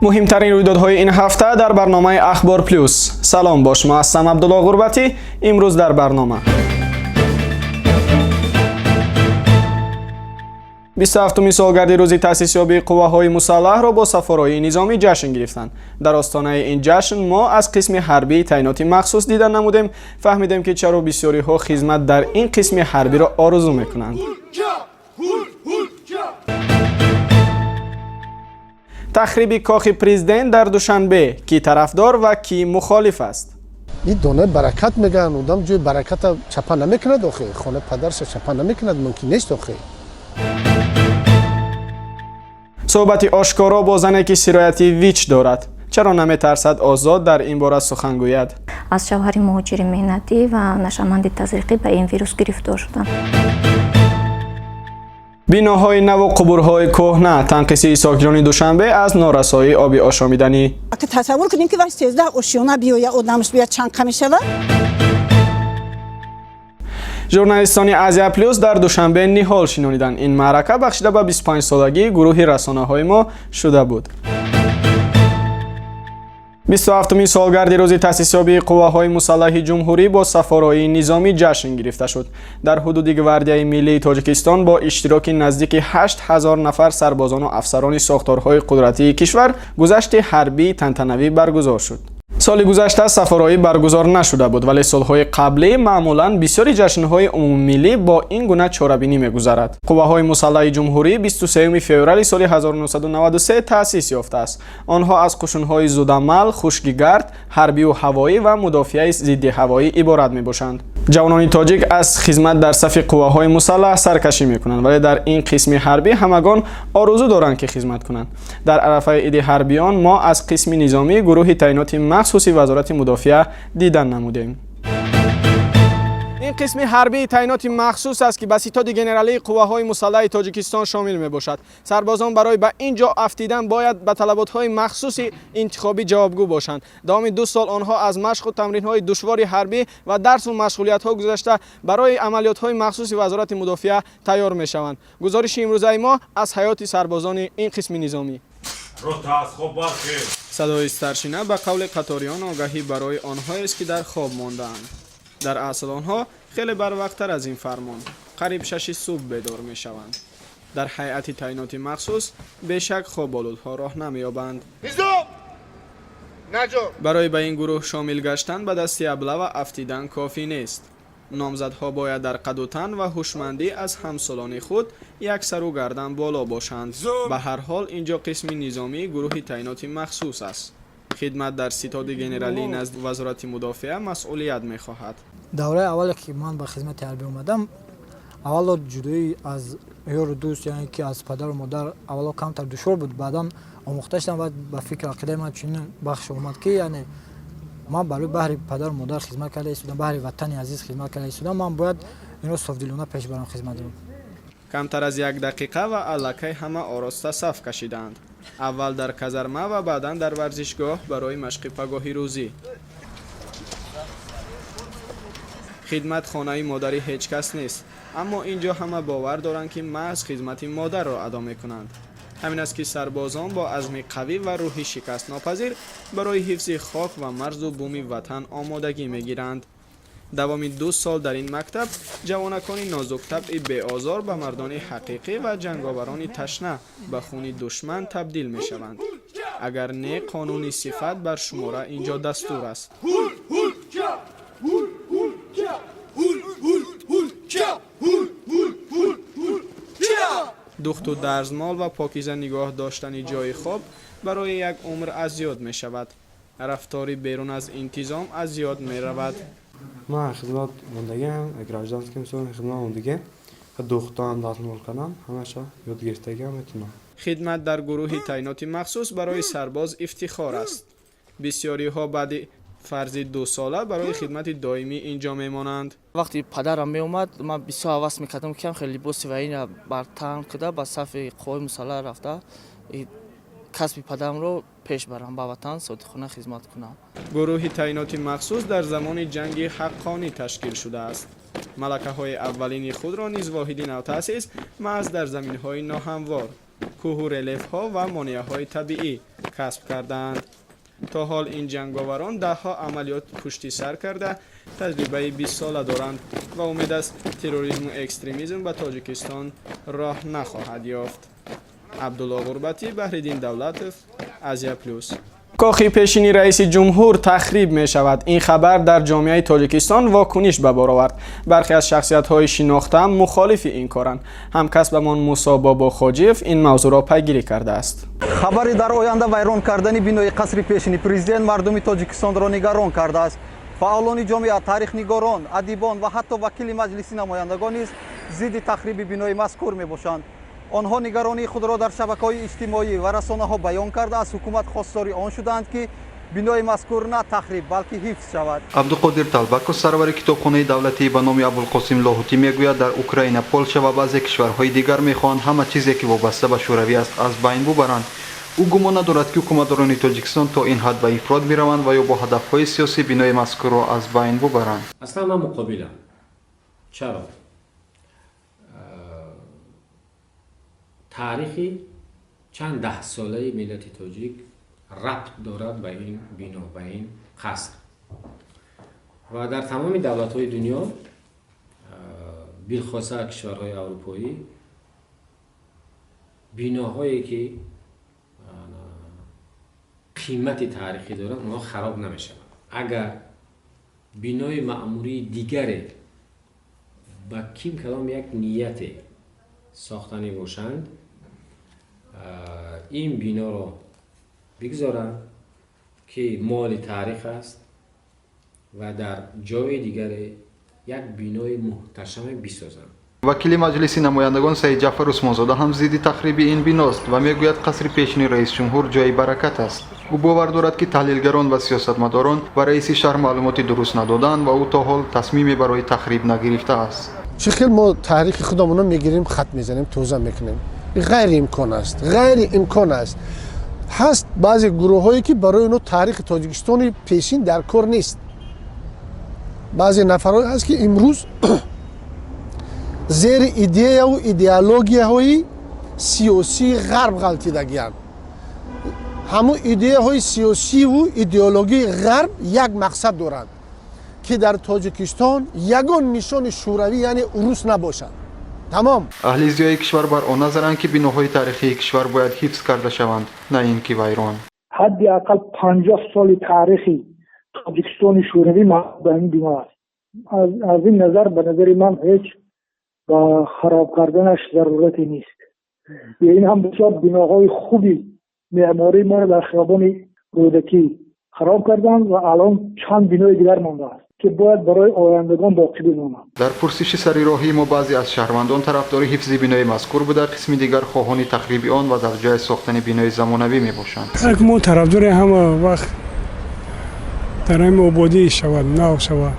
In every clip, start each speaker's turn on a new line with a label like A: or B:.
A: Муҳимтарин рӯйдодҳои ин ҳафта дар барномаи «Ахбор Плюс». Салом, бо шумо ҳастам Абдулло Ғурбатӣ. Имрӯз дар барнома: 27-уми солгарди рӯзи таъсисёбии қувваҳои мусаллаҳро бо сафороии низомӣ ҷашн гирифтанд. Дар остонаи ин ҷашн мо аз қисми ҳарбии таъиноти махсус дида намудем. Фаҳмидем, ки чаро бисёриҳо хизмат дар ин қисми ҳарбиро орзу мекунанд. Тахриби кохи президент дар Душанбе: кӣ тарафдор ва кӣ мухолиф аст?
B: Ин дона баракат мегӯянд. Одам ҷои бараката чапа намекунад охе, хонаи падарша чапа намекунад, мумкин нест охе.
A: Суҳбати ошкоро бо зане, ки сирояти ВИЧ дорад. Чаро наметарсад озод дар ин бора сухан гӯяд?
C: Аз шавҳари муҳоҷири меҳнатӣ ва нашъаманди тазриқӣ ба ин вирус гирифтор шудам.
A: Биноҳои наву қубурҳои кӯҳна: танқисии сокинони Душанбе аз норасоии оби ошомиданӣ.
D: Тасаввур кунем, ки вай 13 ошёна биёя, одамаш биёяд, чанд қа мешавад?
A: Журналистони «Азия Плюс» дар Душанбе ниҳол шинониданд. Ин маърака бахшида ба 25-солагии гурӯҳи расонаҳои мо шуда буд. 27-умин солгарди рӯзи таъсисёбии қувваҳои мусаллаҳи ҷумҳурӣ бо сафороии низомӣ ҷашн гирифта шуд. Дар ҳудуди Гвардияи миллии Тоҷикистон бо иштироки наздики 8000 нафар сарбозону афсарони сохторҳои қудратии кишвар гузашти ҳарбии тантанавӣ баргузор шуд. Соли гузашта сафороӣ баргузор нашуда буд, вале солҳои қаблӣ маъмулан бисёри ҷашнҳои умумимиллӣ бо ин гуна чорабинӣ мегузарад. Қувваҳои мусаллаҳи ҷумҳурӣ 23 феврали соли 1993 таъсис ёфтааст. Онҳо аз қушунҳои зудамал, хушкигард, ҳарбию ҳавоӣ ва мудофиаи зиддиҳавоӣ иборат мебошанд. Ҷавонони тоҷик аз хизмат дар сафи қувваҳои мусаллаҳ саркашӣ мекунанд, вале дар ин қисми ҳарбӣ ҳамагон орзу доранд, ки хизмат кунанд. Дар арафаи иди ҳарбиён мо аз қисми низомии гурӯҳи таъиноти махсуси Вазорати мудофиа дидан намудем. Ин қисми ҳарбии таъиноти махсус аст, ки ба Ситоди генералии қувваҳои мусаллаҳи Тоҷикистон шомил мебошад. Сарбозон барои ба ин ҷо афтидан бояд ба талаботҳои махсуси интихобӣ ҷавобгӯ бошанд. Давоми 2 сол онҳо аз машқу тамринҳои душвори ҳарбӣ ва дарсу машғулиятҳо гузашта, барои амалиётҳои махсуси Вазорати мудофиа тайёр мешаванд. Гузориши имрӯзаи мо аз ҳаёти сарбозони ин қисми низомӣ. Садои старшина, ба қавли қаториён, огаҳӣ барои онҳоест, ки дар хоб мондаанд. Дар асл онҳо хеле барвақттар аз ин фармон, қариб 6-и субҳ, бедор мешаванд. Дар ҳайати таъиноти махсус бешак хоболудҳо роҳ намеёбанд. Барои ба ин гурӯҳ шомил гаштан ба дасти аблава афтидан кофӣ нест. Номзадҳо бояд дар қаду тан ва ҳушмандӣ аз ҳамсолони худ як сару гардан боло бошанд. Ба ҳар ҳол, ин ҷо қисми низомии гурӯҳи таъиноти махсус аст. Хидмат дар Ситоди генералии назди Вазорати мудофиа масъулият мехоҳад.
E: Давраи аввале, ки ман ба хизмати ҳарбӣ омадам, аввало ҷудоӣ аз ёру дӯст, яъне ки аз падару модар, аввало камтар душвор буд. Баъдан омӯхта шудам ва ба фикр ақидаи ман чунин бахш омад, ки яъне ман барои баҳри падару модар хизмат карда истодам, баҳри ватани азиз хизмат карда истодам, ман бояд инро софдилона пеш барам хизматро.
A: Камтар аз як дақиқа ва аллакай ҳама ороста саф кашидаанд. Аввал дар казарма ва баъдан дар варзишгоҳ барои машқи пагоҳи рӯзӣ. Хидмат хонаи модари ҳеҷ кас нест, аммо ин ҷо ҳама бовар доранд, ки маҳз хизмати модарро адо мекунанд. Ҳамин аст, ки сарбозон бо азми қавӣ ва рӯҳи шикастнопазир барои ҳифзи хок ва марзу буми ватан омодагӣ мегиранд. Давоми 2 сол дар ин мактаб ҷавонакони нозуктабъи беозор ба мардони ҳақиқӣ ва ҷанговарони ташна ба хуни душман табдил мешаванд. Агар не, қонуни сифат бар шумора ин ҷо дастур аст. Духту дарзмол ва покиза нигоҳ доштани ҷойи хоб барои як умр аз ёд мешавад. Рафтори берун аз интизом аз ёд меравад.
F: Ман хизмат мондагиам, гражданский, мисол, хизмат мондагиам, духтан, дастмол кардан, ҳамаша ёд гирифтагиам, метавонам.
A: Хидмат дар гурӯҳи таъиноти махсус барои сарбоз ифтихор аст. Бисёриҳо баъди фарзи дусола барои хидмати доимӣ ин ҷо мемонанд.
G: Вақте падарам меомад, ман бисёр ҳавас мекардам, ки хеле либоси военный бар тан куда, ба сафи қувваҳои мусаллаҳ рафта, касби падарамро пеш барам, ба ватан содиқона хизмат кунам.
A: Гурӯҳи таъиноти махсус дар замони ҷанги ҳаққонӣ ташкил шудааст. Малакаҳои аввалини худро низ воҳиди навтаъсис маҳз дар заминҳои ноҳамвор, Кӯҳу релефҳо ва монеаҳои табиӣ касб кардаанд. То ҳол ин ҷанговарон даҳҳо амалиёт пушти сар карда, таҷрибаи бистсола доранд ва умед аст, терроризму экстремизм ба Тоҷикистон роҳ нахоҳад ёфт. Абдулло Ғурбатӣ, Баҳриддин Давлатов, Азия Плюс. Кохи пешини раиси ҷумҳур тахриб мешавад. Ин хабар дар ҷомеаи Тоҷикистон вокуниш ба бор овард. Бархе аз шахсиятҳои шинохта мухолифи ин коранд. Ҳамкасбамон Мусо Бобохоҷиев ин мавзӯъро пайгирӣ кардааст.
H: Хабари дар оянда вайрон кардани бинои қасри пешини президент мардуми Тоҷикистонро нигарон кардааст. Фаъолони ҷомеа, таърихнигорон, адибон ва ҳатто вакили Маҷлиси намояндагон низ зидди тахриби бинои мазкур мебошанд. Онҳо нигаронии худро дар шабакаҳои иҷтимоӣ ва расонаҳо баён карда, аз ҳукумат хостори он шудаанд, ки бинои мазкур на тахриб, балки ҳифз шавад.
I: Абдуқодир Талбаков, сарвари китобхонаи давлатии ба номи Абулқосим Лоҳутӣ, мегӯяд, дар Украина, Полша ва баъзе кишварҳои дигар мехоҳанд ҳама чизе, ки вобаста ба Шӯравӣ аст, аз байн бубаранд. Ӯ гумон надорад, ки ҳукуматдорони Тоҷикистон то ин ҳад ба ифрот бираванд ва ё бо ҳадафҳои сиёсӣ бинои мазкурро аз байн бубаранд.
J: Аслан ман муқобилам. Чаро? Таърихи чанд даҳсолаи миллати тоҷик рабт дорад ба ин бино, ба ин қаср. Ва дар тамоми давлатҳои дунё, билхоса кишварҳои аврупоӣ, биноҳое ки қимати таърихӣ доранд, онҳо хароб намешаванд. Агар бинои маъмурии дигаре ба ким калом як нияте сохтанӣ бошанд, ин биноро бигзоранд, ки моли таърих аст, ва дар ҷои дигаре як бинои муҳташаме бисозанд.
I: Вакили Маҷлиси намояндагон Саидҷафар Усмонзода ҳам зидди тахриби ин биност ва мегӯяд, қасри пешини раисҷумҳур ҷои баракат аст. Ӯ бовар дорад, ки таҳлилгарон ва сиёсатмадорон ба раиси шаҳр маълумоти дуруст надоданд ва ӯ то ҳол тасмиме барои тахриб нагирифтааст.
B: Чӣ хел мо таърихи худамонро мегирем, хат мезанем, тоза мекунем? Ғайриимкон аст, ғайриимкон аст. Ҳаст баъзе гурӯҳҳое, ки барои онҳо таърихи Тоҷикистони пешин дар кор нест. Баъзе нафарҳое ҳаст, ки имрӯз зери идеяву идеологияҳои сиёсии ғарб ғалтидагианд. Ҳамун идеяҳои сиёсиву идеологияи ғарб як мақсад доранд, ки дар Тоҷикистон ягон нишони шӯравӣ, яъне урус, набошад. Тамом.
I: Аҳли зиёи кишвар бар он назаранд, ки биноҳои таърихии кишвар бояд ҳифз карда шаванд, на ин ки вайрон.
K: Ҳадди ақал 50 соли таърихи Тоҷикистони шӯравӣ ба ин бино аст. Аз ин назар, ба назари ман, ҳеҷ ба хароб карданаш зарурате нест. Ин ҳам бисёр биноҳои хуби меъмории моро дар хиёбони Рӯдакӣ хароб карданд ва алон чанд бинои дигар мондааст, ки бояд барои ояндагон боқӣ бимонад.
I: Дар пурсиши сари роҳии мо баъзе аз шаҳрвандон тарафдори ҳифзи бинои мазкур буда, қисми дигар хоҳони тахриби он ва дар ҷояш сохтани бинои замонавӣ мебошанд.
L: Мо тарафдори ҳама вақт дар ҳами ободӣ шавад, нав шавад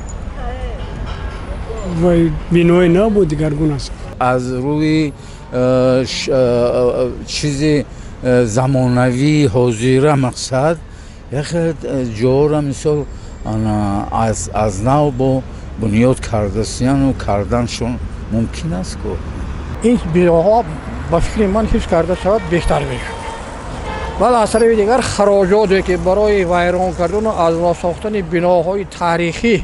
L: ва бинои нав буд, дигаргун аст.
M: Аз рӯи чизи замонавии ҳозира мақсад яхе ҷора, мисол, аз нав бо бунёд кардасияну карданшон мумкин аст ку.
N: Ин биноҳо, ба фикри ман, ҳифз карда шавад, беҳтар мешуд. Баъд аз тарафи дигар, хароҷоте ки барои вайрон кардану аз нав сохтани биноҳои таърихӣ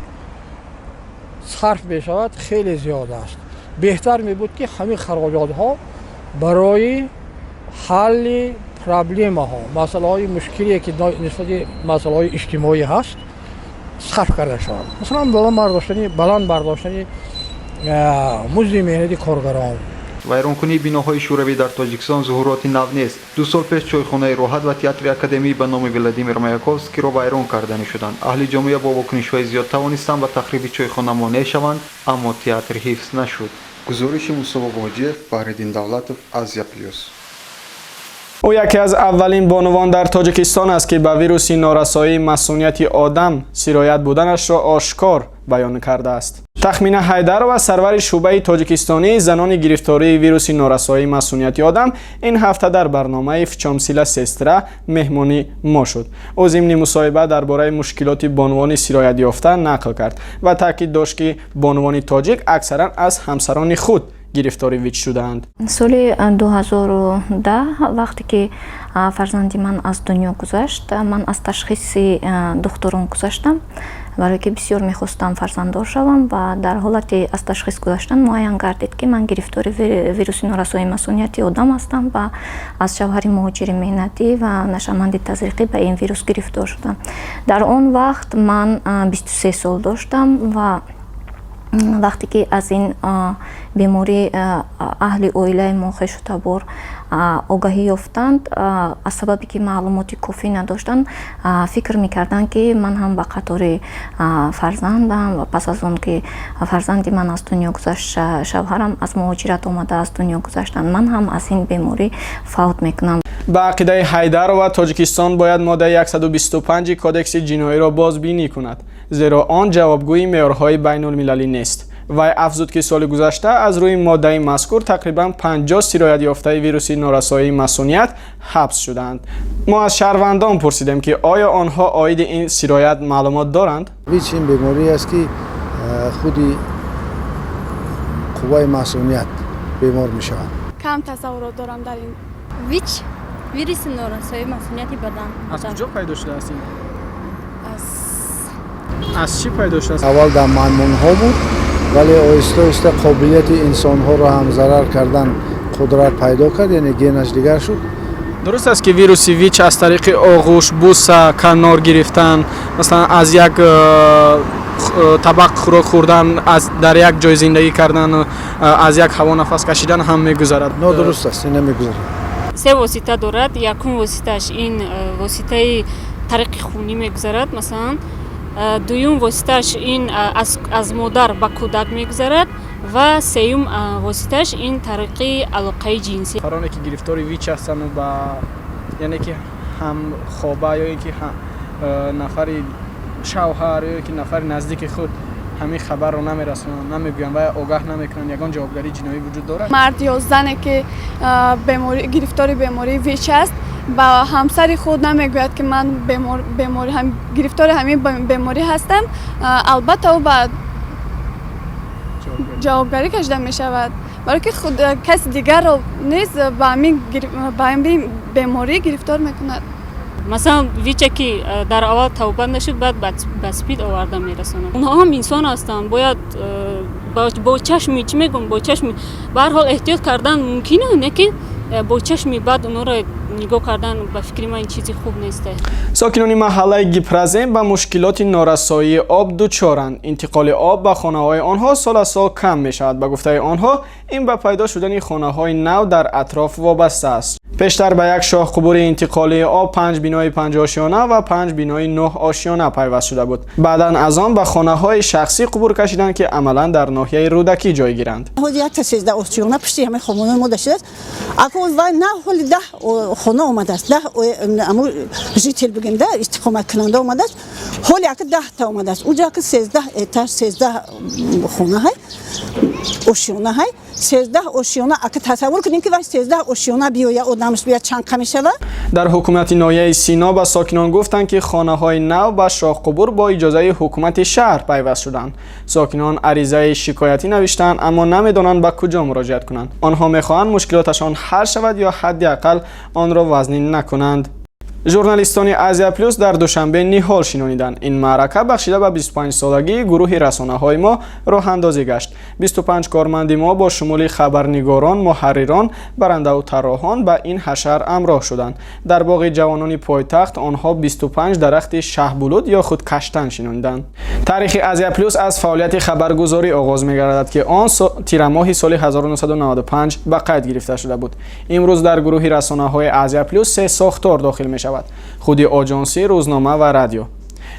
N: сарф мешавад, хеле зиёд аст. Беҳтар мебуд, ки ҳамин хароҷотҳо барои ҳалли проблемаҳо, масъалаҳои мушкиле, ки нисбати масъалаҳои иҷтимоӣ ҳаст, сарф карда шавад. Масалан, баланд бардоштани музди меҳнати коргарон.
I: Вайронкунии биноҳои шӯравӣ дар Тоҷикистон зуҳуроти нав нест. 2 сол пеш чойхонаи Роҳат ва театри академӣ ба номи Владимир Маяковскиро вайрон карданӣ шуданд. Аҳли ҷомеа бо вокунишҳои зиёд тавонистанд ба тахриби чойхона монеъ шаванд, аммо театр ҳифз нашуд. Гузориши Мусо Бобоҳоҷиев, Баҳриддин Давлатов, Азия Плюс.
A: Ӯ яке аз аввалин бонувон дар Тоҷикистон аст, ки ба вируси норасоии масунияти одам сироят буданашро ошкор баён кардааст. Тахмина Ҳайдарова, сарвари шӯъбаи тоҷикистонии занони гирифтории вируси норасоии масунияти одам, ин ҳафта дар барномаи «В чём сила, сестра» меҳмони мо шуд. Ӯ зимни мусоҳиба дар бораи мушкилоти бонувони сироятёфта нақл кард ва таъкид дошт, ки бонувони тоҷик аксаран аз ҳамсарони худ Гирифтори ВИЧ шудаанд.
C: Соли 2010, вақте ки фарзанди ман аз дунё гузашт, ман аз ташхиси духтурон гузаштам, барое ки бисёр мехостам фарзанддор шавам, ва дар ҳолати аз ташхис гузаштан муайян гардид, ки ман гирифтори вируси норасоии масунияти одам ҳастам ва аз шавҳари муҳоҷири меҳнатӣ ва нашъаманди тазриқӣ ба ин вирус гирифтор шудам. Дар он вақт ман 23 сол доштам ва вақте ки аз ин беморӣ аҳли оилаи мо, хешу табор огаҳӣ ёфтанд, аз сабабе ки маълумоти кофӣ надоштанд, фикр мекарданд, ки ман ҳам ба қатори фарзандам ва пас аз он ки фарзанди ман аз дунё гузашт, шавҳарам аз муҳоҷират омада аз дунё гузаштанд, ман ҳам аз ин беморӣ фавт мекунам.
A: Ба ақидаи Ҳайдарова, Тоҷикистон бояд моддаи 125 Кодекси ҷиноиро бозбинӣ кунад, зеро он ҷавобгӯи меъёрҳои байнулмилалӣ нест. Вай афзуд, ки соли гузашта аз рӯи моддаи мазкур тақрибан 50 сироятёфтаи вируси норасоии масуният ҳабс шудаанд. Мо аз шаҳрвандон пурсидем, ки оё онҳо оиди ин сироят маълумот доранд.
O: ВИЧ ин беморӣ аст, ки худи қувваи масуният бемор мешавад.
P: Кам тасаввурот дорам дар ин.
Q: ВИЧ, вируси норасоии масунияти бадан.
A: Аз куҷо пайдо шудааст ин? Аз чӣ пайдо шудааст?
O: Аввал дар маймунҳо буд, вале оҳиста оҳиста қобилияти инсонҳоро ҳам зарар кардан қудрат пайдо кард, яъне генаш дигар шуд.
A: Дуруст аст, ки вируси ВИЧ аз тариқи оғӯш, буса, канор гирифтан, масалан, аз як табақ хӯрок хӯрдан, дар як ҷой зиндагӣ кардан, аз як ҳаво нафас кашидан ҳам мегузарад?
O: Нодуруст аст, ин намегузарад.
R: Се восита дорад. Якум воситааш ин воситаи тариқи хунӣ мегузарад, масалан. Дуюм воситааш ин аз модар ба кӯдак мегузарад ва сеюм воситааш ин тариқи алоқаи ҷинсӣ.
A: Нафароне ки гирифтори ВИЧ ҳастанду ба, яъне ки, ҳамхоба ё ин ки нафари шавҳар ё ки нафари наздики худ ҳамин хабарро намерасонанд, намегӯянд ва огаҳ намекунанд, ягон ҷавобгарии ҷиноӣ вуҷуд дорад?
P: Мард ё зане ки гирифтори бемории ВИЧ аст, ба ҳамсари худ намегӯяд, ки ман гирифтори ҳамин беморӣ ҳастам, албатта, ӯ ба ҷавобгарӣ кашида мешавад, барое ки худ каси дигарро низ ба ҳамин беморӣ гирифтор мекунад.
R: Масалан, ВИЧа ки дар аввал табобат нашуд, баъд ба СПИД оварда мерасонад. Онҳо ҳам инсон ҳастанд, бояд бо чашми, чӣ мегӯм, бо чашми, ба ҳар ҳол, эҳтиёт кардан мумкин, лекин бо чашми бад онҳоро нигоҳ кардан, ба фикри ман, чизи хуб нест.
A: Сокинони маҳаллаи Гипрозем ба мушкилоти норасоии об дучоранд. Интиқоли об ба хонаҳои онҳо сол аз сол кам мешавад. Ба гуфтаи онҳо, ин ба пайдо шудани хонаҳои нав дар атроф вобаста аст. Пештар ба як шоҳқубури интиқолии об панҷ бинои панҷошёна ва панҷ бинои нӯҳ ошёна пайваст шуда буд. Баъдан аз он ба хонаҳои шахсӣ қубур кашиданд, ки амалан дар ноҳияи Рӯдакӣ ҷой гиранд.
D: Ҳозир якта 13 ошёна пушти ҳамаи хомонои мо дашидааст. Акун вай на, ҳоли 10 хона омадааст, 10 аму житель бигем да, истиқоматкунанда омадааст. Ҳоли ака 10-та омадааст. Уҷа ака 13 этаж, 13 хона ҳай, ошёна ҳай, 13 ошёна. Ака тасаввур кунем, ки вай 13 ошёна биёя, одамаш бия, чанд қа мешавад?
A: Дар ҳукумати ноҳияи Сино ба сокинон гуфтанд, ки хонаҳои нав ба шоҳқубур бо иҷозаи ҳукумати шаҳр пайваст шуданд. Сокинон аризаи шикоятӣ навиштанд, аммо намедонанд, ба куҷо муроҷиат кунанд. Онҳо мехоҳанд мушкилоташон ҳал шавад ё ҳадди ақал онро вазнин накунанд. Журналистони Азия Плюс дар Душанбе ниҳол шинониданд. Ин маърака бахшида ба 25-солагии гурӯҳи расонаҳои мо роҳандозӣ гашт. 25 корманди мо бо шумули хабарнигорон, муҳаррирон, барандаву тарроҳон ба ин ҳашар ҳамроҳ шуданд. Дар боғи ҷавонони пойтахт онҳо 25 дарахти шаҳбулуд ё худ каштан шинониданд. Таърихи Азия Плюс аз фаъолияти хабаргузорӣ оғоз мегардад, ки он тирамоҳи соли 1995 ба қайд гирифта шуда буд. Имрӯз дар гурӯҳи расонаҳои Азия Плюс се сохтор дохил мешавад: худи оҷонсӣ, рӯзнома ва радио.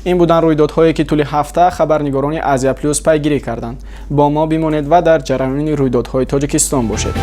A: Ин буданд рӯйдодҳое, ки тӯли ҳафта хабарнигорони Азия Плюс пайгирӣ карданд. Бо мо бимонед ва дар ҷараёни рӯйдодҳои Тоҷикистон бошед.